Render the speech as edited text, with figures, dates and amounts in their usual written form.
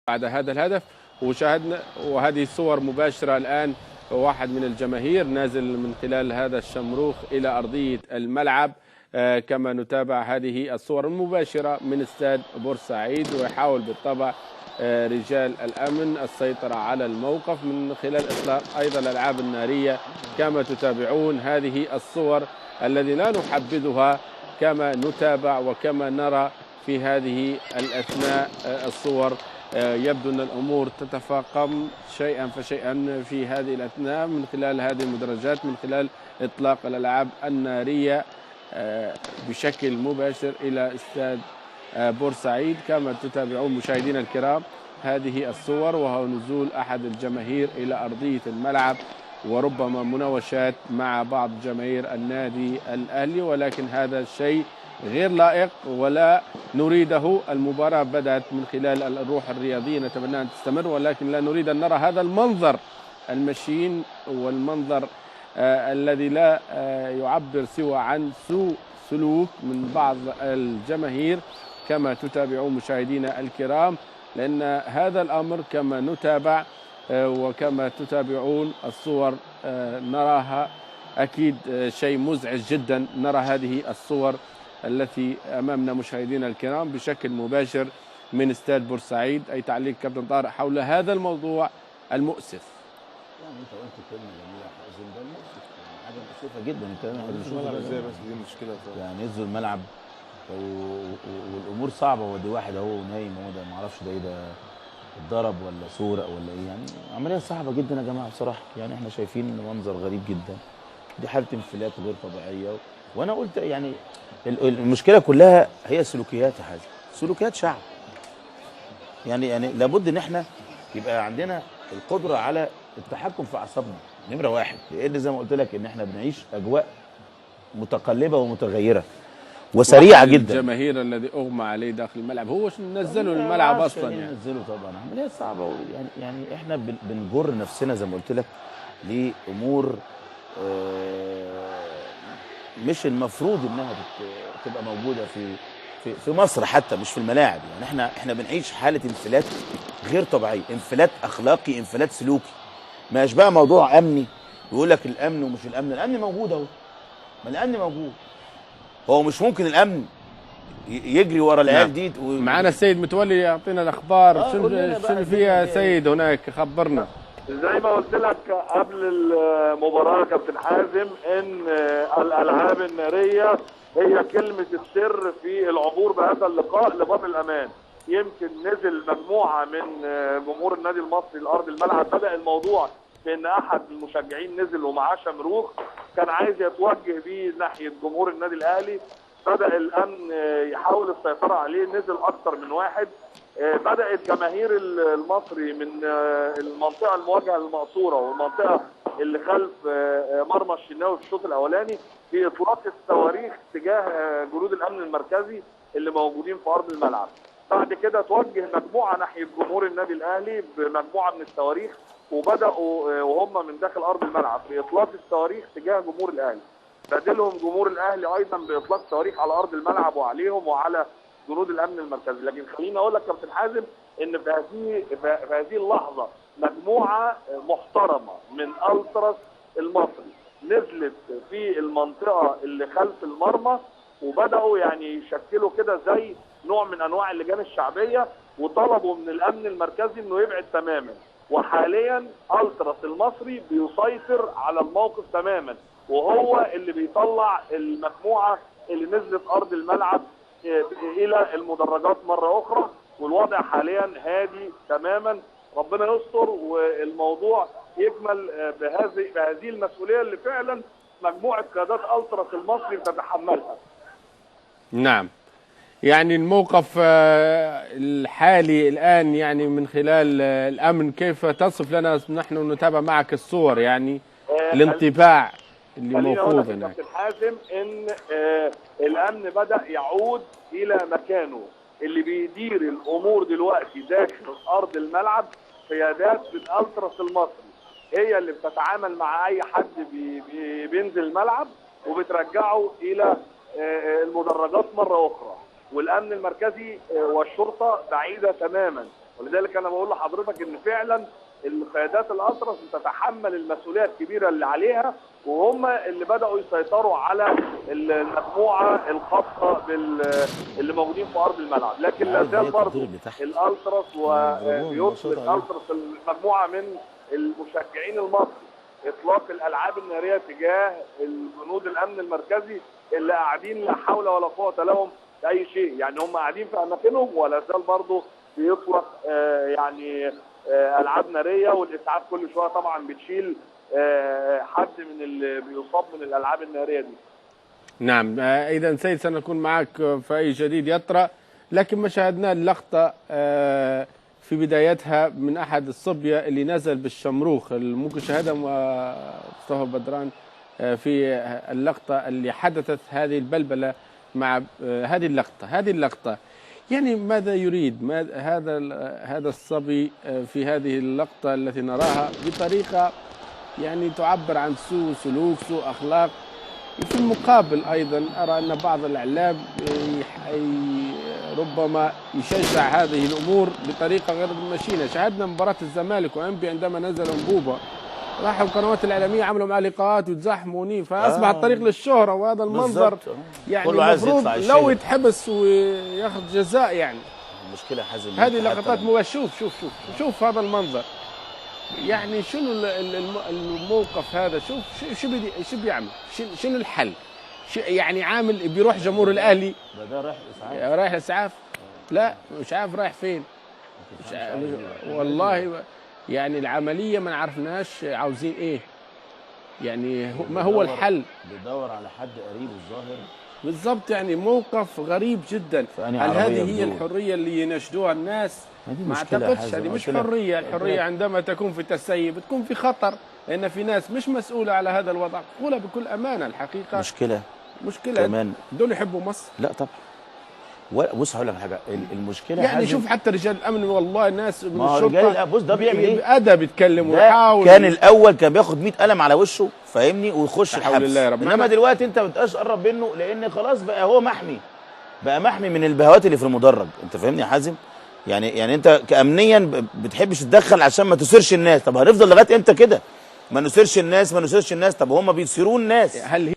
بعد هذا الهدف. وشاهدنا وهذه الصور مباشرة الآن، واحد من الجماهير نازل من خلال هذا الشمروخ إلى أرضية الملعب، كما نتابع هذه الصور المباشرة من استاد بورسعيد. ويحاول بالطبع رجال الأمن السيطرة على الموقف من خلال إطلاق أيضا الألعاب النارية، كما تتابعون هذه الصور الذي لا نحبذها كما نتابع وكما نرى في هذه الأثناء. الصور يبدو أن الأمور تتفاقم شيئا فشيئا في هذه الأثناء من خلال هذه المدرجات، من خلال إطلاق الألعاب النارية بشكل مباشر إلى استاد بورسعيد، كما تتابعون مشاهدينا الكرام هذه الصور، وهو نزول أحد الجماهير إلى أرضية الملعب وربما مناوشات مع بعض جماهير النادي الأهلي، ولكن هذا الشيء غير لائق ولا نريده. المباراة بدأت من خلال الروح الرياضية، نتمنى أن تستمر، ولكن لا نريد أن نرى هذا المنظر المشين والمنظر الذي لا يعبر سوى عن سوء سلوك من بعض الجماهير، كما تتابعون مشاهدينا الكرام، لأن هذا الأمر كما نتابع وكما تتابعون الصور نراها أكيد شيء مزعج جدا. نرى هذه الصور التي أمامنا مشاهدينا الكرام بشكل مباشر من استاد بورسعيد. أي تعليق كابتن طارق حول هذا الموضوع المؤسف؟ يعني أنت قلت كلمة جميلة حازم، ده مؤسف، يعني حاجة مؤسفة جدا الكلام اللي بنشوفه. ازاي بس دي مشكلة يعني نزلوا الملعب والأمور صعبة، ودي واحد أهو نايم، هو ده ما اعرفش ده إيه، ده اتضرب ولا سورق ولا إيه، يعني عملية صعبة جدا يا جماعة بصراحة. يعني إحنا شايفين منظر غريب جدا، دي حالة انفلات غير طبيعية. وانا قلت يعني المشكلة كلها هي سلوكيات يا حازم، سلوكيات شعب. يعني لابد ان احنا يبقى عندنا القدرة على التحكم في اعصابنا نمره واحد، لان زي ما قلت لك ان احنا بنعيش اجواء متقلبة ومتغيره وسريعة جدا. الجماهير الذي اغمى عليه داخل الملعب هو نزله الملعب اصلا، يعني نزله طبعا عملية صعبة. يعني احنا بنجر نفسنا زي ما قلت لك لامور مش المفروض انها تبقى موجودة في في في مصر، حتى مش في الملاعب. يعني احنا بنعيش حاله انفلات غير طبيعية، انفلات اخلاقي، انفلات سلوكي. ما بقى موضوع امني يقول لك الامن ومش الامن، الامن موجود اهو، ما الامن موجود، هو مش ممكن الامن يجري ورا العيال دي. معانا السيد متولي يعطينا الاخبار. شنو في يا سيد هناك؟ خبرنا. زي ما قلت لك قبل المباراة كابتن حازم ان الالعاب النارية هي كلمة السر في العبور بهذا اللقاء لباب الامان. يمكن نزل مجموعة من جمهور النادي المصري لارض الملعب، بدا الموضوع بان احد المشجعين نزل ومعاه شمروخ كان عايز يتوجه بيه ناحية جمهور النادي الاهلي، بدا الامن يحاول السيطرة عليه، نزل اكثر من واحد. بدات جماهير المصري من المنطقة المواجهة للمقصوره والمنطقة اللي خلف مرمى الشناوي في الشوط الاولاني في اطلاق الصواريخ تجاه جنود الامن المركزي اللي موجودين في ارض الملعب. بعد كده توجه مجموعة ناحية جمهور النادي الاهلي بمجموعه من الصواريخ، وبداوا وهم من داخل ارض الملعب في اطلاق الصواريخ تجاه جمهور الاهلي. بدلهم جمهور الاهلي ايضا باطلاق صواريخ على ارض الملعب وعليهم وعلى جنود الامن المركزي. لكن خليني اقول لك كابتن حازم ان في هذه اللحظة مجموعة محترمه من التراس المصري نزلت في المنطقة اللي خلف المرمى، وبداوا يعني يشكلوا كده زي نوع من انواع اللجان الشعبية، وطلبوا من الامن المركزي انه يبعد تماما. وحاليا التراس المصري بيسيطر على الموقف تماما، وهو اللي بيطلع المجموعة اللي نزلت ارض الملعب الى المدرجات مرة اخرى، والوضع حاليا هادي تماما. ربنا يستر والموضوع يكمل بهذه المسؤولية اللي فعلا مجموعة قيادات التراس المصري بتتحملها. نعم، يعني الموقف الحالي الان يعني من خلال الامن كيف تصف لنا؟ نحن نتابع معك الصور، يعني الانطباع اللي موجود هناك. كابتن حازم ان الامن بدا يعود الى مكانه، اللي بيدير الامور دلوقتي داخل ارض الملعب قيادات من التراس المصري، هي اللي بتتعامل مع اي حد بينزل الملعب وبترجعه الى المدرجات مرة اخرى. والامن المركزي والشرطة بعيدة تماما. ولذلك انا بقول لحضرتك ان فعلا القيادات الالتراس بتتحمل المسؤولية الكبيرة اللي عليها، وهم اللي بداوا يسيطروا على المجموعة الخاصة اللي موجودين في ارض الملعب. لكن لا زال برضه الالتراس وبيطلق الالتراس المجموعة من المشجعين المصري اطلاق الالعاب النارية تجاه الجنود الامن المركزي اللي قاعدين لا حول ولا قوة لهم في اي شيء، يعني هم قاعدين في اماكنهم ولا زال برضه بيطلق يعني العاب نارية، والاسعاف كل شوية طبعا بتشيل حد من اللي بيصاب من الالعاب النارية دي. نعم، اذا سيد سنكون معك في اي جديد يطرأ، لكن ما شاهدناه اللقطة في بدايتها من احد الصبية اللي نزل بالشمروخ، اللي ممكن شاهدها مصطفى بدران في اللقطة اللي حدثت هذه البلبلة مع هذه اللقطة. هذه اللقطة يعني ماذا يريد ما هذا الصبي في هذه اللقطة التي نراها بطريقة يعني تعبر عن سوء سلوك، سوء اخلاق. في المقابل ايضا ارى ان بعض الاعلام ربما يشجع هذه الامور بطريقة غير مشينة. شاهدنا مباراة الزمالك وانبي عندما نزل انبوبة، راحوا القنوات الاعلامية عملوا معاه لقاءات وتزاحموا، فاصبح الطريق للشهره وهذا المنظر يعني المفروض لو يتحبس وياخذ جزاء. يعني المشكلة حازم هذه لقطات شوف شوف شوف شوف هذا المنظر، يعني شنو الموقف هذا؟ شوف شو بيعمل، شنو الحل؟ يعني عامل بيروح جمهور الاهلي ده رايح اسعاف، رايح اسعاف، لا مش عارف رايح فين، مش عارف والله. يعني العملية ما عرفناش عاوزين ايه، يعني ما هو الحل؟ بيدور على حد قريب الظاهر بالضبط. يعني موقف غريب جدا. هل هذه هي الحرية اللي ينشدوها الناس؟ ما اعتقدش. هذه مش حرية. الحرية عندما تكون في تسيب تكون في خطر، لان في ناس مش مسؤولة على هذا الوضع. قولها بكل امانه، الحقيقة مشكلة كمان. دول يحبوا مصر؟ لا طبعا. بص هقول لك حاجة، المشكلة يعني شوف حتى رجال الامن والله ناس من الشرطة، بص ده بيعمل ايه؟ بادب يتكلم ويحاول. كان الاول كان بياخد 100 قلم على وشه فاهمني ويخش الحبس. الله يا رب. انما دلوقتي انت ما بتبقاش تقرب منه، لان خلاص بقى هو محمي، بقى محمي من البهوات اللي في المدرج. انت فاهمني يا حازم؟ يعني انت كامنيا بتحبش تتدخل عشان ما تثيرش الناس. طب هنفضل لغاية امتى كده؟ ما نثيرش الناس، ما نثيرش الناس. طب هم بيثيروا الناس. هل